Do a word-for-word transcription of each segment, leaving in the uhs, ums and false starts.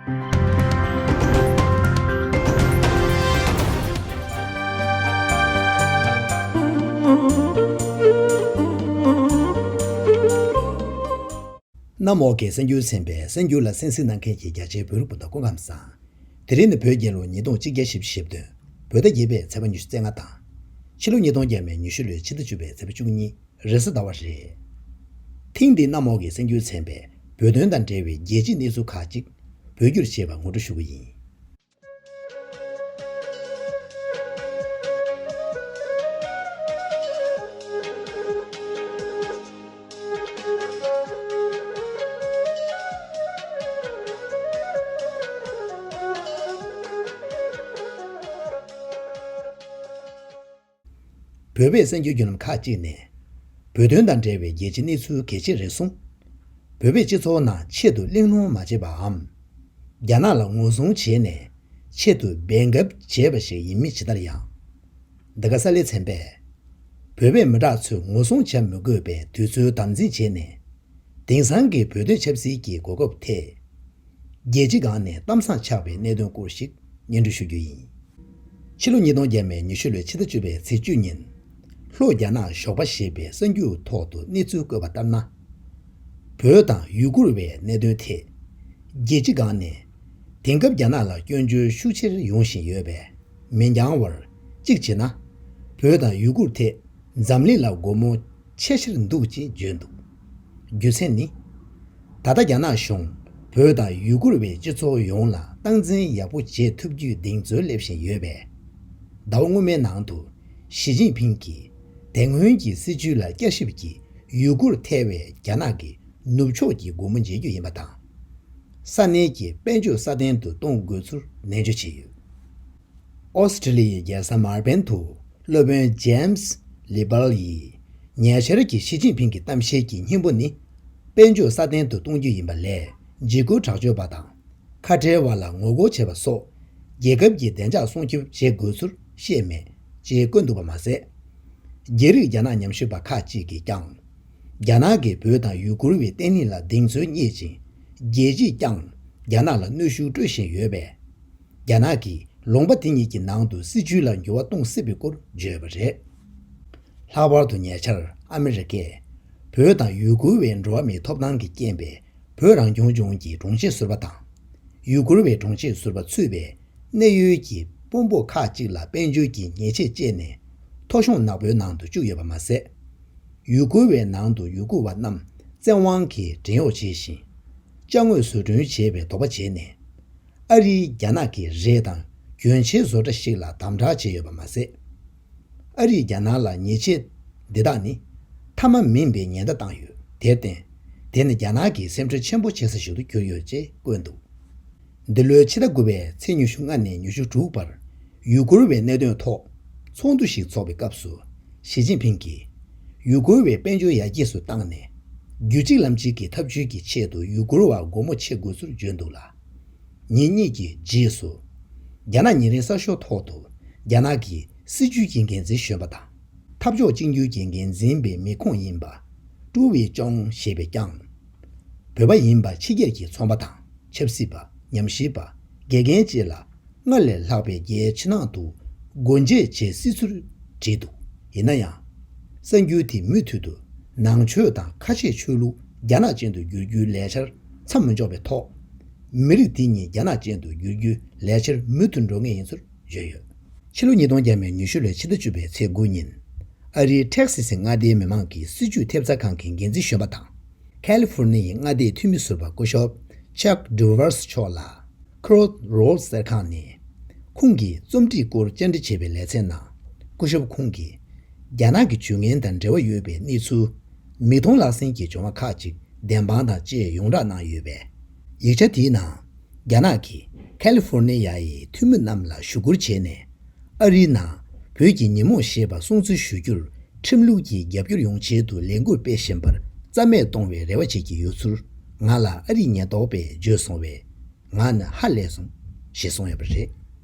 གནམ་འོག་གི་གསར་འགྱུར་ཚན་པའི་གསར་འགྱུར་ལ་གསན་གཟིགས་གནང་མཁན་གྱི་རྒྱ་ཆེའི་བོད་རིགས་སྤུན་ཟླ་སྐུ་ཁམས་བཟང་། དེ་རིང་ནི་བོད་རྒྱལ་ལོ་ཉིས་སྟོང་གཅིག་བརྒྱ་བཞི་བཅུ་ཞེ་བདུན། བོད་ཟླ་བརྒྱད་པའི་ཚེས་པ་ཉི་ཤུ་རྩ་ལྔ་དང་། ཕྱི་ལོ་ཉིས་སྟོང་བརྒྱ་མེད་ཉི་ཤུ་ལོའི་ཕྱི་ཟླ་བཅུ་པའི་ཚེས་པ་བཅུ་གཉིས། རེས་གཟའ་ཟླ་བ་རེད། ཐེངས་འདིའི་གནམ་འོག་གི་གསར་འགྱུར་ཚན་པས་བོད་དོན་དང་འབྲེལ་བའི་རྒྱལ་སྤྱིའི་གནས་ཚུལ་ཁག་ཅིག་བོད་བསྒྱུར་བྱས་པ་ངོ་སྤྲོད་ཞུ་གི་ཡིན། བོད་པའི་གསར་འགྱུར་བརྒྱུད་ལམ་ཁག་ཅིག་ནས། བོད་དོན་དང་འབྲེལ་བའི་རྒྱལ་སྤྱིའི་གནས་ཚུལ་གལ་ཆེ་རེ་ཟུང་། བོད་པའི་སྤྱི་ཚོགས་ནང་ཆེད་དུ་གླེང་སློང་མ་བྱས་པའམ། རྒྱ་ནག་ལ་ངོ་སྲུང་བྱས་ནས་ཆེད་དུ་འབད་འགབ་བྱས་པ་ཞིག་ཡིན་མིན་ཇི་ལྟར་ཡང་། འདི་ག་ས་ལེ་ཚན་པས། བོད་པའི་མི་དྲག་ཚོས་ངོ་སྲུང་བྱ་མི་དགོས་པའི་དུས་ཚོད་དམ་འཛིན་བྱས་ནས། དེང་སང་གི་བོད་དོན་ཆབ་སྲིད་ཀྱི་གོ་སྐབས་ཐད། རྒྱལ་སྤྱི་སྒང་ནས་གཏམ་བཟང་ཆགས་པའི་གནད་དོན་སྐོར་ཞིག་སྙན་སྒྲོན་ཞུ་རྒྱུ་ཡིན། ཕྱི་ལོ་ཉིས་སྟོང་བརྒྱ་མེད་ཉི་ཤུ་ལོའི་ཕྱི་ཟླ་བཅུ་པའི་ཚེས་བཅུ་ཉིན། ལྷོ་རྒྱ་ནག་ཞོགས་པ་ཞེས་པའི་གསར་འགྱུར་ཐོག་ཏུ་གནས་ཚུལ་བཀོད་པ་ལྟར་ན། བོད་དང་ཡུ་གུར་བའི་གནད་དོན་ཐད། རྒྱལ་སྤྱི་སྒང་ནས་དེང་སྐབས་རྒྱ་ནག་ལ་སྐྱོན་བརྗོད་ཤུགས་ཆེར་ཡོང་བཞིན་ཡོད་པས་མི་འགྱངས་བར་གཅིག་བྱས་ན། བོད་དང་ཡུ་གུར་ཐད་འཛམ་གླིང་ལ་སྒོ་མོ་ཕྱེ་ཕྱིར་འདུག་ཅེས་བརྗོད་འདུག་རྒྱུ་མཚན་ནི། ད་ལྟ་རྒྱ་ནག་གཞུང་བོད་དང་ཡུ་གུར་བའི་སྤྱི་ཚོགས་ཡོངས་ལ་སྟངས་འཛིན་ཡག་པོ་བྱེད་ཐུབ་རྒྱུའི་གདེང་ཚོད་སླེབས་བཞིན་ཡོད་པས། ཟླ་བ་སྔོན་མའི་ནང་དུ་ཞི་ཅིན་ཕིང་གིས་དེ་སྔོན་གྱི་སྲིད་བྱུས་ལ་བསྐྱར་ཞིབ་ཀྱིས་ཡུ་གུར་ཐེ་བའི་རྒྱ་ནག་གི་ནུབ་ཕྱོགས་ཀྱི་སྒོ་མོ་འབྱེད་རྒྱུ་ཡིན་པ་དང་། ས་གནས་ཀྱི་དཔལ་འབྱོར་སྲ་བརྟན་དུ་གཏོང་དགོས་ཚུལ་ནན་བརྗོད་བྱས་ཡོད། ཨོ་སི་ཀྲི་ལི་ཡའི་རྒྱལ་ས་མལ་བྷོན་དུ་སློབ་དཔོན་ཇེམ་སི་ལི་བལ་ཡིས་ཉེ་ཆར་གྱི་ཞི་ཅིན་ཕིང་གི་གཏམ་བཤད་ཀྱི་སྙིང་པོ་ནི། དཔལ་འབྱོར་སྲ་བརྟན་དུ་གཏོང་རྒྱུ་ཡིན་པ་ལས་འཇིགས་སྐུལ་དྲག་སྤྱོད་པ་དང་། ཁ་བྲལ་བ་ལ་ངོ་རྒོལ་བྱེད་པ་སོགས་རྒྱལ་ཁབ་ཀྱི་བདེ་འཇགས་སྲུང་སྐྱོབ་བྱེད་དགོས་ཚུལ་བཤད་མེད་ཅེས་བཀོད་འདུག་པ་མ་ཟད། རྒྱ་རིགས་རྒྱ་ནག་ཉམས་ཞིབ་པ་ཁག་ཅིག་གིས་ཀྱང་། རྒྱ་ནག་གིས་བོད་དང་ཡུ་གུར་བའི་བརྟན་ལྷིང་ལ་གདེང་ཚོད་རྙེད་ཅིང་། རྒྱལ་སྤྱིས་ཀྱང་རྒྱ་ནག་ལ་གནོན་ཤུགས་སྤྲོད་བཞིན་ཡོད་པས། རྒྱ་ནག་གིས་ལུང་པ་དེ་གཉིས་ཀྱི་ནང་དུ་སྲིད་བྱུས་ལ་འགྱུར་བ་གཏོང་སྲིད་པའི་སྐོར་བརྗོད་པ་རེད། ལྷག་པར་དུ་ཉེ་ཆར་ཨ་མི་རི་ཀས་བོད་དང་ཡུ་གུར་བའི་འགྲོ་བ་མིའི་ཐོབ་ཐང་གི་རྐྱེན་པས་བོད་རང་སྐྱོང་ལྗོངས་ཀྱི་དྲུང་ཆེ་ཟུར་པ་དང་། ཡུ་གུར་བའི་དྲུང་ཆེ་ཟུར་པ་ཚུད་པའི་གནད་ཡོད་ཀྱི་དཔོན་པོ་ཁག་ཅིག་ལ་དཔལ་འབྱོར་གྱི་ཉེས་ཆད་བཅད་ནས་ཐོ་གཞུང་ནག་པོའི་ནང་དུ་བཅུག་ཡོད་པ་མ་ཟད། ཡུ་གུར་བའི་ནང་དུ་ཡུ་གུར་བ་རྣམས་བཙན་དབང་གིས་བྲན་གཡོག་བྱས་ཤིང་། ཅ་དངོས་བཟོ་སྐྲུན་བྱས་པའི་དོགས་པ་བྱས་ནས། ཨ་རིའི་རྒྱ་ནག་གི་རེད་དང་གྱོན་ཆས་བཟོ་གྲྭ་ཞིག་ལ་དམ་དྲག་བྱས་ཡོད་པ་མ་ཟད། ཨ་རིས་རྒྱ་ནག་ལ་ཉེས་ཆད་འདི་དག་ནི་མཐའ་མ་མིན་པའི་ཉེན་བརྡ་བཏང་ཡོད། དེར་བརྟེན། དེ་ནི་རྒྱ་ནག་གི་སེམས་ཁྲལ་ཆེན་པོ་བྱེད་ས་ཞིག་ཏུ་གྱུར་ཡོད་ཅེས་བཀོད་འདུག་འདི་ལོའི་ཕྱི་ཟླ་དགུ་པའི་ཚེས་ཉི་ཤུ་ལྔ་ནས་ཉི་ཤུ་དྲུག་བར་ཡུ་གུར་བའི་གནད་དོན་ཐོག་ཚོགས་འདུ་ཞིག་ཚོགས་པའི་སྐབས་སུ། ཞི་ཅིན་ཕིང་གིས་ཡུ་གུར་བའི་དཔལ་འབྱོར་ཡར་རྒྱས་སུ་བཏང་ནས། རྒྱུད་གཅིག་ལམ་གཅིག་གི་འཐབ་ཇུས་ཀྱི་ཆེད་དུ་ཡུ་གུར་བར་སྒོ་མོ་ཕྱེ་དགོས་ཚུལ་བརྗོད་འདུག་ལ། ཉིན་གཉིས་ཀྱི་རྗེས་སུ། རྒྱ་ནག་ཉིན་རེའི་གསར་ཤོག་ཐོག་ཏུ་རྒྱ་ནག་གི་སྲིད་བྱུས་ཀྱི་འགན་འཛིན་གཞོན་པ་དང་། འཐབ་ཕྱོགས་གཅིག་གྱུར་གྱི་འགན་འཛིན་པའི་མི་ཁོངས་ཡིན་པ། ཀྲུའུ་ཝེ་ཅང་ཞེས་པས་ཀྱང་། བོད་པ་ཡིན་པ་ཕྱི་རྒྱལ་གྱི་ཚོང་པ་དང་ཆབ་སྲིད་པ། ཉམས་ཞིབ་པ། དགེ་རྒན་བཅས་ལ་སྔར་ལས་ལྷག་པའི་རྒྱའི་ཕྱི་ནང་དུ་སྒོ་འབྱེད་བྱེད་སྲིད་ཚུལ་བྲིས་འདུག་ཡིན་ན་ཡང་། གསར་འགྱུར་དེས་མུ་མཐུད་དུ་ནང་ཆོས་དང་ཁ་ཆེའི་ཆོས་ལུགས་རྒྱ་ནག་ཅན་དུ་བསྒྱུར་རྒྱུའི་ལས་འཆར་མཚམས་མི་འཇོག་པའི་ཐོག་མི་རིགས་དེ་གཉིས་རྒྱ་ནག་ཅན་དུ་བསྒྱུར་རྒྱུའི་ལས་འཆར་མུ་མཐུད་འགྲོ་ངེས་ཡིན་ཚུལ་བརྗོད་ཡོད། ཕྱི་ལོ་ཉིས་སྟོང་བརྒྱ་མེད་ཉི་ཤུ་ལོའི་ཕྱི་ཟླ་བཅུ་པའི་ཚེས་དགུ་ཉིན། ཨ་རིའི་ཊེག་སི་སི་མངའ་སྡེའི་མི་མང་གི་སྲིད་བྱུས་ཐེབས་རྩ་ཁང་གི་འགན་འཛིན་གཞོན་པ་དང་། ཁ་ལི་ཧྥོར་ནི་ཡའི་མངའ་སྡེའི་འཐུས་མི་ཟུར་པ་སྐུ་ཞབས་ཅག་ཌི་ཝར་སི་མཆོག་ལ། ཁོ་རོ་རོལ་གསར་ཁང་ནས། ཁོང་གིས་རྩོམ་སྒྲིག་སྐོར་བཅར་འདྲི་བྱས་པའི་ལེ་ཚན་ནང་། སྐུ་ཞབས་ཁོང་གིས། རྒྱ་ནག་གི་ཇུས་ངན་དང་འབྲེལ་བ་ཡོད་པའི་གནས་ཚུལ། མིག་མཐོང་ལག་ཟིན་གྱི་བྱུང་བ་ཁག་ཅིག་བདེན་དཔང་དང་བཅས་ཡོངས་བསྒྲགས་གནང་ཡོད་པས། ཡིག་ཆ་དེའི་ནང་། རྒྱ་ནག་གིས་ཁ་ལི་ཧྥོར་ནི་ཡ་ཡི་འཐུས་མི་རྣམས་ལ་ཞུ་སྐུལ་བྱས་ནས། ཨ་རིའི་ནང་བོད་ཀྱི་ཉིན་མོ་ཞེས་པ་སྲུང་བརྩི་ཞུ་རྒྱུར་ཁྲིམས་ལུགས་ཀྱི་རྒྱབ་སྐྱོར་ཡོང་ཆེད་དུ་ལས་འགུལ་སྤེལ་བཞིན་པར་རྩ་མེད་གཏོང་བའི་རེ་བ་བྱེད་ཀྱི་ཡོད་ཚུལ་ང་ལ་ཨ་རིའི་ཉེན་རྟོག་པས་བརྗོད་སོང་བས། ང་ནི་ཧ་ལས་སོང་། ཞེས་གསུངས་ཡོད་པ་རེད།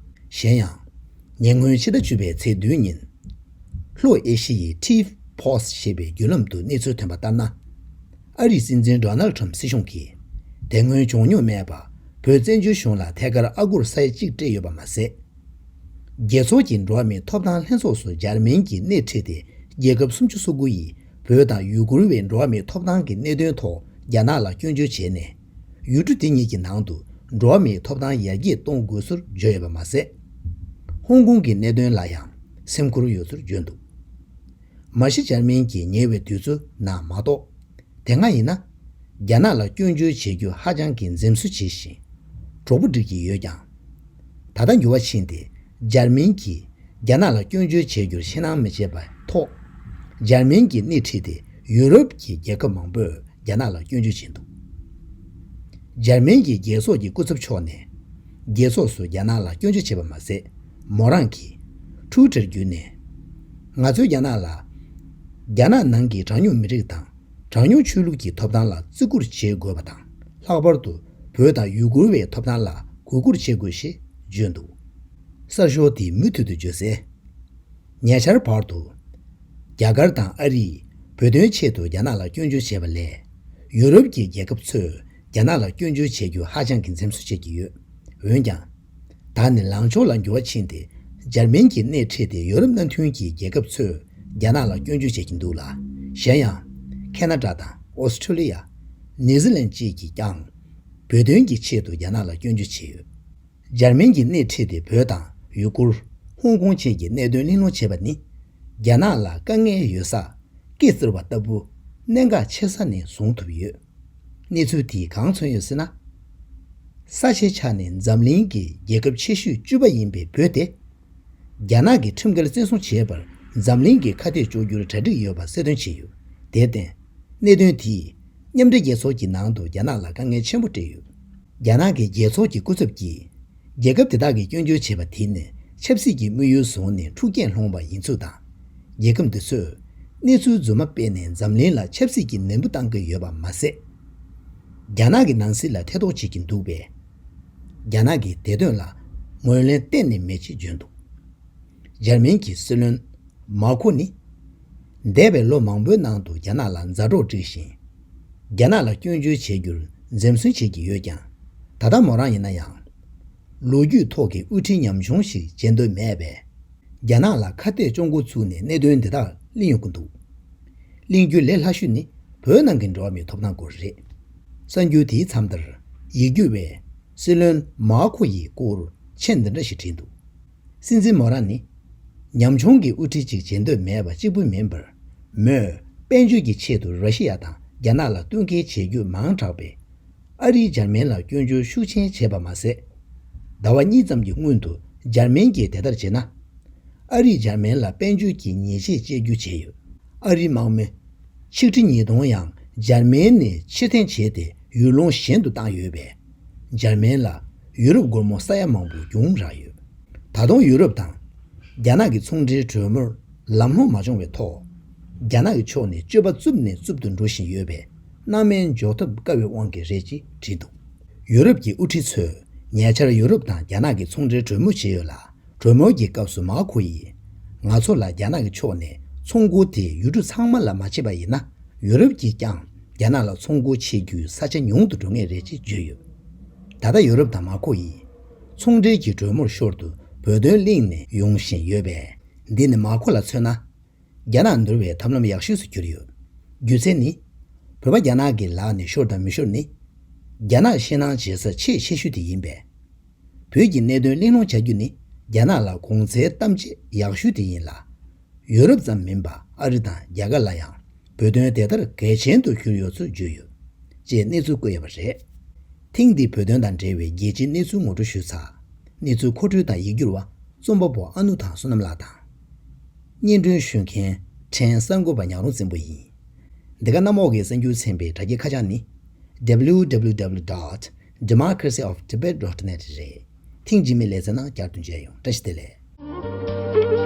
གཞན་ཡང་། ཉེ་སྔོན་ཕྱི་ཟླ་བཅུ་པའི་ཚེས་བདུན་ཉིན། ལྷོ་ཨེ་ཤི་ཡའི་ཊི་ཕོ་སི་ཊི་ཞེས་པའི་བརྒྱུད་ལམ་དུ་གནས་ཚུལ་ཐོན་པ་ལྟར་ན། ཨ་རིའི་སྲིད་འཛིན་ཌོ་ནལ་ཊམ་སྲིད་གཞུང་གིས། དེ་སྔོན་བྱུང་མྱོང་མེད་པ། བོད་བཙན་བྱོལ་གཞུང་ལ་ཐད་ཀར་ཨ་སྒོར་ས་ཡ་གཅིག་སྤྲད་ཡོད་པ་མ་ཟད། རྒྱལ་ཚོགས་ཀྱི་འགྲོ་བ་མིའི་ཐོབ་ཐང་ལྷན་ཚོགས་སུ་འཇར་མན་གྱིས་སྣེ་ཁྲིད་དེ་རྒྱལ་ཁབ་སུམ་ཅུ་སོ་དགུ་ཡིས་བོད་དང་ཡུ་གུར་བའི་འགྲོ་བ་མིའི་ཐོབ་ཐང་གི་གནད་དོན་ཐོག་རྒྱ་ནག་ལ་སྐྱོན་བརྗོད་བྱས་ནས། ཡུལ་གྲུ་དེ་གཉིས་ཀྱི་ནང་དུ་འགྲོ་བ་མིའི་ཐོབ་ཐང་ཡར་རྒྱས་གཏོང་དགོས་ཚུལ་བརྗོད་ཡོད་པ་མ་ཟད། ཧོང་ཀོང་གི་གནད་དོན་ལ་ཡང་སེམས་ཁུར་ཡོད་ཚུལ་བརྗོད་འདུག་མ་གཞི་འཇར་མན་གྱིས་ཉེ་བའི་དུས་ཚོད་ནང་མ་གཏོགས། དེ་སྔ་ཡིན་ན། རྒྱ་ནག་ལ་སྐྱོན་བརྗོད་བྱེད་རྒྱུ་ཧ་ཅང་གི་འཛེམ་ཟོན་བྱེད་བཞིན། གྲོགས་པོ་སྒྲིག་གི་ཡོད་ཀྱང་། ད་ལྟ་འགྱུར་བ་ཕྱིན་ཏེ། འཇར་མན་གྱིས་རྒྱ་ནག་ལ་སྐྱོན་བརྗོད་བྱེད་རྒྱུར་ཤིང་སྣང་མི་བྱེད་པའི་ཐོག་འཇར་མན་གྱིས་སྣེ་ཁྲིད་དེ་ཡུ་རོབ་ཀྱི་རྒྱལ་ཁབ་མང་པོས་རྒྱ་ནག་ལ་སྐྱོན་བརྗོད་བྱས་འདུག་འཇར་མན་གྱི་རྒྱལ་ཚོགས་ཀྱི་སྐུ་ཚབ་མཆོག་ནས། རྒྱལ་ཚོགས་སུ་རྒྱ་ནག་ལ་སྐྱོན་བརྗོད་བྱས་པ་མ་ཟད། མོ་རང་གིས་ཊུའི་ཊར་བརྒྱུད་ནས། ང་ཚོས་རྒྱ་ནག་ལ། རྒྱ་ནག་ནང་གི་གྲངས་ཉུང་མི་རིགས་དང་། གྲངས་ཉུང་ཆོས་ལུགས་ཀྱི་ཐོབ་ཐང་ལ་བརྩི་བཀུར་བྱེད་དགོས་པ་དང་། ལྷག་པར་དུ་བོད་དང་ཡུ་གུར་བའི་ཐོབ་ཐང་ལ་གུས་བཀུར་བྱེད་དགོས་ཞེས་བརྗོད་འདུག་གསར་ཤོག་དེས་མུ་མཐུད་དུ་བརྗོད་གསལ། ཉེ་ཆར་བར་དུ། རྒྱ་གར་དང་ཨ་རིས་བོད་དོན་ཆེད་དུ་རྒྱ་ནག་ལ་སྐྱོན་བརྗོད་བྱས་པ་ལས། ཡུ་རོབ་ཀྱི་རྒྱལ་ཁབ་ཚོས་རྒྱ་ནག་ལ་སྐྱོན་བརྗོད་བྱེད་རྒྱུ་ཧ་ཅང་གི་འཛེམ་ཟོན་བྱེད་ཀྱི་ཡོད། འོན་ཀྱང་། ད་ནི་ལངས་ཕྱོགས་ལ་འགྱུར་བ་ཕྱིན་ཏེ། འཇར་མན་གྱིས་སྣེ་ཁྲིད་དེ་ཡོ་རོབ་མནའ་མཐུན་གྱི་རྒྱལ་ཁབ་ཚོས་རྒྱ་ནག་ལ་སྐྱོན་བརྗོད་བྱེད་ཀྱི་འདུག་ལ། གཞན་ཡང་། ཁེ་ན་ཌ་དང་ཨོ་སི་ཁྲུ་ལི་ཡ། ནིའུ་ཛི་ལན་བཅས་ཀྱིས་ཀྱང་། བོད་དོན་གྱི་ཆེད་དུ་རྒྱ་ནག་ལ་སྐྱོན་བརྗོད་བྱས་ཡོད། འཇར་མན་གྱིས་སྣེ་ཁྲིད་དེ་བོད་དང་ཡུ་གུར། ཧོང་ཀོང་བཅས་ཀྱི་གནད་དོན་གླེང་སློང་བྱས་པ་ནི། རྒྱ་ནག་ལ་དཀའ་ངལ་ཡོད་ས། སྐེ་བཙིར་བ་ལྟ་བུ། གནད་འགག་ཆེ་ས་ནས་བཟུང་ཐུབ་ཡོད། གནས་ཚུལ་དེས་གང་མཚོན་ཡོད་ཟེར་ན། ས་ཆའི་ཆ་ནས་འཛམ་གླིང་གི་རྒྱལ་ཁབ་ཆེ་ཤོས་བཅུ་པ་ཡིན་པའི་བོད་དེ། རྒྱ་ནག་གིས་ཁྲིམས་འགལ་བཙན་བཟུང་བྱས་པར་འཛམ་གླིང་གིས་ཁ་གཏད་གཅོག་རྒྱུར་གྲ་སྒྲིག་ཡོད་པ་གསལ་སྟོན་བྱས་ཡོད། དེར་བརྟེན། གནད་དོན་དེས་མཉམ་འབྲེལ་རྒྱལ་ཚོགས་ཀྱི་ནང་དུ་རྒྱ་ནག་ལ་དཀའ་ངལ་ཆེན་པོ་སྤྲད་ཡོད། རྒྱ་ནག་གི་རྒྱལ་ཚོགས་ཀྱི་སྐུ་ཚབ་ཀྱིས། རྒྱལ་ཁབ་དེ་དག་གིས་སྐྱོན་བརྗོད་བྱས་པ་དེ་ནི་ཆབ་སྲིད་ཀྱི་དམིགས་ཡུལ་བཟུང་ནས་འཁྲུག་རྐྱེན་སློང་བ་ཡིན་ཚུལ་དང་། རྒྱལ་ཁབ་འདི་ཚོས་གནས་ཚུལ་རྫུན་མ་སྤེལ་ནས་འཛམ་གླིང་ལ་ཆབ་སྲིད་ཀྱི་ནད་འབུ་བཏང་གི་ཡོད་པ་མ་ཟད། རྒྱ་ནག་གི་ནང་སྲིད་ལ་ཐེ་གཏོགས་བྱེད་ཀྱི་འདུག་པས། རྒྱ་ནག་གིས་དེ་དོན་ལ་ངོས་ལེན་གཏན་ནས་མེད་ཅེས་བརྗོད་འདུག་འཇར་མན་གྱི་སྲིད་བློན་མཱ་ཁོ་ནི། འདས་པའི་ལོ་མང་པོའི་ནང་དུ་རྒྱ་ནག་ལ་མཛའ་གྲོགས་བསྒྲིགས་ཤིང་། རྒྱ་ནག་ལ་སྐྱོན་བརྗོད་བྱེད་རྒྱུར་འཛེམ་ཟོན་བྱེད་ཀྱི་ཡོད་ཀྱང་། ད་ལྟ་མོ་རང་ཡིན་ན་ཡང་། ལོ་རྒྱུས་ཐོག་གི་དབུ་ཁྲིད་ཉམ་ཆུང་ཞིག་བྱེད་འདོད་མེད་པས། རྒྱ་ནག་ལ་ཁ་གཏད་གཅོག་འགོ་བཙུགས་ནས་གནད་དོན་འདི་དག་གླེང་ཡོང་གི་འདུག་གླེང་རྒྱུ་ལས་སླ་ཤོས་ནི་བོད་ནང་གི་འགྲོ་བ་མིའི་ཐོབ་ཐང་སྐོར་རེད། གསར་འགྱུར་དེའི་མཚམས་ལྟར་ཡིག་སྒྱུར་བས་སྲིད་བློན་མཱ་ཁོ་ཡི་སྐོར་མཆན་འདི་འདྲ་ཞིག་བྲིས་འདུག་སྲིད་འཛིན་མོ་རང་ནི། ཉམ་ཆུང་གི་དབུ་ཁྲིད་ཅིག་བྱེད་འདོད་མེད་པ་གཅིག་པུ་མིན་པར། མོས་དཔལ་འབྱོར་གྱི་ཆེད་དུ་ར་ཤི་ཡ་དང་རྒྱ་ནག་ལ་བསྟུན་མཁས་བྱེད་རྒྱུ་མང་དྲགས་པས། ཨ་རིས་འཇར་མན་ལ་སྐྱོན་བརྗོད་ཤུགས་ཆེན་བྱས་པ་མ་ཟད། ཟླ་བ་གཉིས་ཙམ་གྱི་སྔོན་དུ་འཇར་མན་གྱིས་དེ་ལྟར་བྱས་ན། ཨ་རིས་འཇར་མན་ལ་དཔལ་འབྱོར་གྱི་ཉེས་ཆད་གཅད་རྒྱུ་བྱས་ཡོད། ཨ་རིའི་དམག་མི་ཆིག་ཁྲི་ཉིས་སྟོང་ཡང་འཇར་མན་ནས་ཕྱིར་འཐེན་བྱས་ཏེ་ཡུལ་ལུང་གཞན་དུ་བཏང་ཡོད་པས། འཇར་མན་ལ་ཡུ་རོབ་སྒོར་མོ་ས་ཡ་མང་པོ་རྒྱུག་རག་ཡོད། ད་དུང་ཡུ་རོབ་དང་རྒྱ་ནག་གི་ཚོང་འབྲེལ་གྲོས་མོལ་ལམ་ལྷོང་མ་བྱུང་བའི་ཐོག་རྒྱ་ནག་གི་ཕྱོགས་ནས་སྤྱོད་པ་རྩུབ་ནས་རྩུབ་ཏུ་འགྲོ་བཞིན་ཡོད་པས། སྣང་མེད་འཇོག་ཐབས་དཀའ་བའི་དབང་གིས་རེད་ཅེས་བྲིས་འདུག་ཡུ་རོབ་ཀྱི་དབུ་ཁྲིད་ཚོས་ཉེ་ཆར་ཡུ་རོབ་དང་རྒྱ་ནག་གི་ཚོང་འབྲེལ་གྲོས་མོལ་བྱས་ཡོད་ལ། གྲོས་མོལ་གྱི་སྐབས་སུ་མཱ་ཁོ་ཡིས། ང་ཚོ་ལ་རྒྱ་ནག་གི་ཕྱོགས་ནས་ཚོང་སྒོ་དེ་ཡུལ་གྲུ་ཚང་མ་ལ་མ་ཕྱེ་བ་ཡིན་ན། ཡུ་རོབ་ཀྱིས་ཀྱང་རྒྱ་ནག་ལ་ཚོང་སྒོ་ཕྱེ་རྒྱུའི་ས་ཆ་ཉུང་དུ་འགྲོ་ངེས་རེད་ཅེས་བརྗོད་ཡོད། ད་ལྟ་ཡུ་རོབ་དང་མཱ་ཁོ་ཡིས། ཚོང་འབྲེལ་གྱི་གྲོས་མོལ་ཞོར་དུ་བོད་དོན་གླེང་ནས་ཡོང་བཞིན་ཡོད་པས། འདི་ནི་མཱ་ཁོ་ལ་མཚོན་ན། རྒྱ་ནག་འདོར་བའི་ཐབས་ལམ་ཡག་ཤོས་སུ་གྱུར་ཡོད། རྒྱུ་མཚན་ནི། བོད་པ་རྒྱ་ནག་གི་ལག་ནས་ཤོར་དང་མི་ཤོར་ནི། རྒྱ་ནག་ཤིང་ནགས་བྱེད་ས་ཆེས་ཆེ་ཤོས་དེ་ཡིན་པས། བོད་ཀྱི་གནད་དོན་གླེང་སློང་བྱ་རྒྱུ་ནི་རྒྱ་ནག་ལ་གོང་ཚད་གཏམ་བྱེད་ཡག་ཤོས་དེ་ཡིན་ལ། ཡུ་རོབ་ཙམ་མིན་པ་ཨ་རི་དང་རྒྱ་གར་ལ་ཡང་བོད་དོན་དེ་ལྟར་གལ་ཆེན་དུ་གྱུར་ཡོད་ཚུལ་བརྗོད་ཡོད། ཅེས་གནས་ཚུལ་བཀོད་ཡོད་པ་རེད། ཐེངས་འདིའི་བོད་དོན་དང་འབྲེལ་བའི་རྒྱལ་སྤྱིའི་གནས་ཚུལ་ངོ་སྤྲོད་ཞུས་ཚར། གནས་ཚུལ་མཁོ་སྤྲོད་དང་ཡིག་སྒྱུར་བ་རྩོམ་པ་པོ་ཨ་ནུ་དང་བསོད་ནམས་ལགས་དང་། སྙན་སྒྲོན་ཞུ་མཁན་ཕྲན་གསར་འགོད་པ་ཉག་རོང་བཙན་པོ་ཡིན། འདི་ག་གནམ་འོག་གི་གསར་འགྱུར་ཚན་པའི་དྲ་རྒྱའི་ཁ་བྱང་ནི། W W W dot democracy of tibet dot net རེད། ཐེངས་རྗེས་མའི་ལེ་ཚན་ནང་བསྐྱར་དུ་མཇལ་ཡོང་། བཀྲ་ཤིས་བདེ་ལེགས།